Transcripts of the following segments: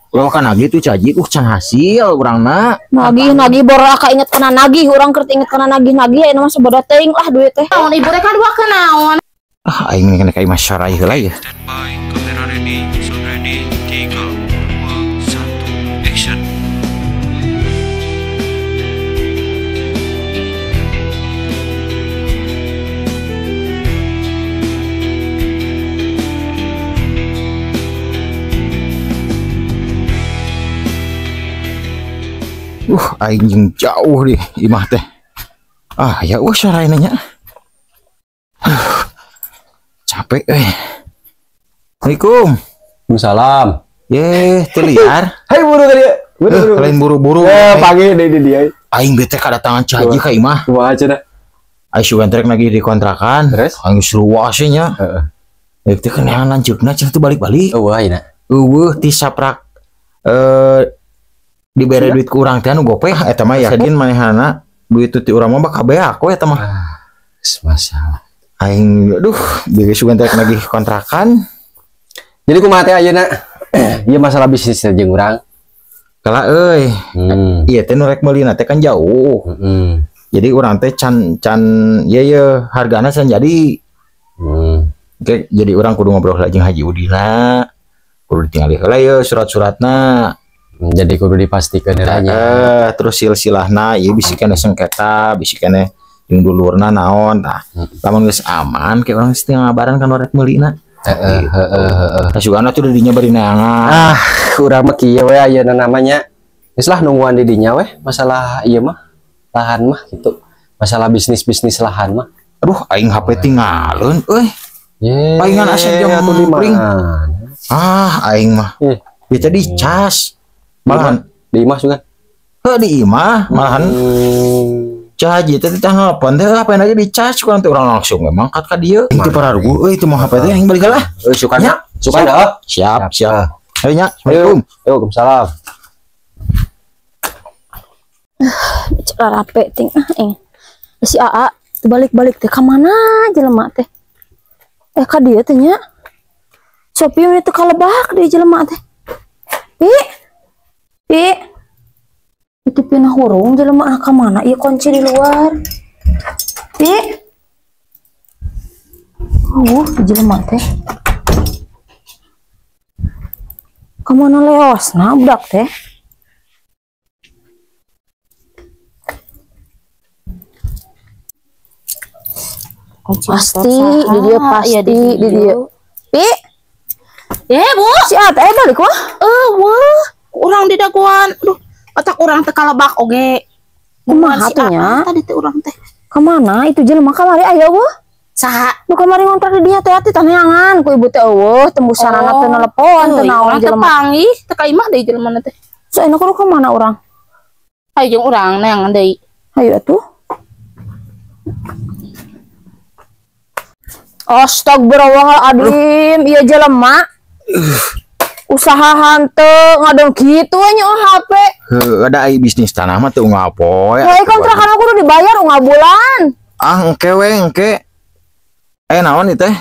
Ulah kan nagih tuh caji can hasil urangna. Nagih boro ka inget kana nagih urang keur inget kana nagih-nagih ayeuna mah saboda teuing lah duit teh. Naon ibu rek kadua kenaon. Ah aing kena ka imah Sorai heula ya. Standby, kamera ready, sound ready, 3, 2, 1, action. Aing jeung jauh di imah teh. Ah ya Sorai nanya. Capek euy. Assalamualaikum. Waalaikumsalam. Ye, teu liar. Hai buru tadi. Buru. Lain buru-buru. Pagi deui di dia. Aing bete kadatangan caji ka imah. Kumaha cenah? Aing sugan trek nagih di kontrakan. Terus? Aing geus ruas nya. Heeh. Rek teh keneangan lanceukna cenah teu balik-balik. Eueuh ayeuna. Eueuh ti saprak dibere duit ku urang teh anu gope eta mah yakin manehana duit ti urang mah bakal beak we eta mah. Masalah. Aing aduh bege sugan teh nagih kontrakan. Jadi kumaha teh ayeuna? Ieu masalah bisnis teh jeung urang. Kala euy. Ieu teh nu rek meulina teh kan jauh. Jadi urang teh can ye ye hargana can jadi. Oke, jadi urang kudu ngobrol jeung Haji Udina. Kudu ditinggali heula ye surat-suratna. Jadi kudu dipastikan heula nya. Terus silsilahna ieu bisi keneh sengketa, bisi keneh jeung dulurna naon tah. Lamun geus aman ke urang geus ngabaran kan rek meulina. Heeh heeh. Tah sugana tuh di dinya bari neangan. Ah, urang mah kieu we ayeuna namanya. Geus lah nungguan di dinya we masalah ieu mah lahan mah gitu. Masalah bisnis-bisnis lahan mah. Aduh, aing HP tinggalin euy. Palingan asa jam pring. Ah, aing mah. Ieu teh dicas. Malahan di imah juga. Heuh di imah, malahan caji teh teh nelpon teh HP lagi dicas ku nanti urang langsung we mangkat ka dieu. Itu pararugu euy itu mah HP teh aing balik lah. Euy sukan nya. Sukan heuh. Siap, siap. Ayo nya, Assalamualaikum. Waalaikumsalam. Bicara rape ting aing. Si AA balik-balik teh ka mana jelema teh? Ka dieu teh nya. Sopi we teh kalebak di jelema teh. Pi. Pi. Itu pinah hurung jelema ka mana? Ieu kunci di luar. Pi. Jelema teh. Ka mana leosna budak teh? Pasti di dia pasti ya, di dia. Pi. Bu. Si A teh balik wah. Wah, urang di daguan. Aduh, otak urang teh kalebak oge. Kumaha tuh nya? Tadi teh urang teh. Kamana itu jelema kamari aya wah? Saha? Nu kamari ngontrak di dinya teh ati taneangan ku ibu teh eueuh tembusanana teh nelepon teh naon jelema. Panggih teh ka imah deui jelema teh. So enak kudu ka mana urang? Hayu jeung urang neangan deui. Hayu atuh. Astagfirullahaladzim, iya jelema. Usaha hanteu ngadong kitu nya HP. Heuh, ada ai bisnis tanah mah teu ngapoe. Heuh, kontrakan aku udah dibayar unggal bulan. Ah, engke we, engke. Naon ieu teh?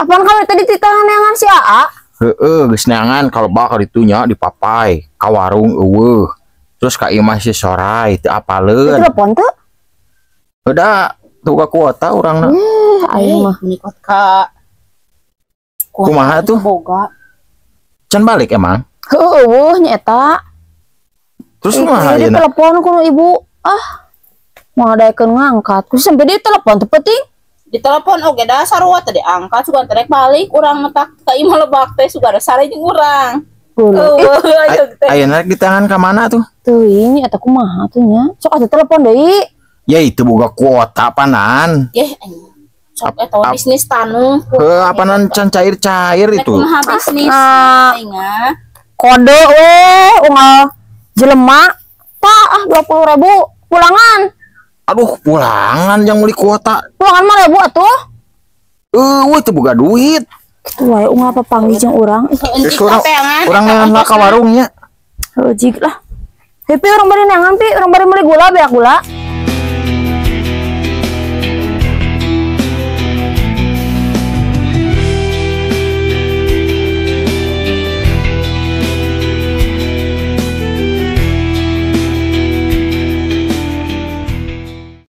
Apaan kamu tadi ditahan si AA? Heeh, geus neangan kalebak ka ditu nya dipapai, ka warung eueuh. Terus ka imah si Sorai teu apaleun. Telepon teu? Udah tuh ka kuota urangna. Aing mah nikot ka kumaha tuh? Boga. Can balik emang? Heueuh eueuh nya eta. Terus kumaha ayeuna? Telepon ku ibu. Ah. Moal daekeun ngangkat. Ku sampai dia telepon teu penting. Di telepon oge da sarua teh diangkat sugan teh rek balik urang mah ka imah lebak teh sugan sare jeung urang. Heueuh ayo teh. Ayeuna rek ditangan ka mana tuh? Teuing eta kumaha tuh nya? Sok atuh telepon deui. Ya itu boga kuota panan. Yeh, sok eta bisnis taneuh. Heuh, apanan can cair-cair itu. Kumaha bisnis aing ah. Kode we unggal jelema tah ah 20.000 pulangan. Aduh, pulangan yang beli kuota. Pulangan mah ribu atuh. Eueuh teu boga duit. Kitu wae unggal papanggih jeung urang. Geus urang neangan ka warungnya. Heuh jig lah. Hepi urang bari neangan pi, urang bari meuli gula beak gula.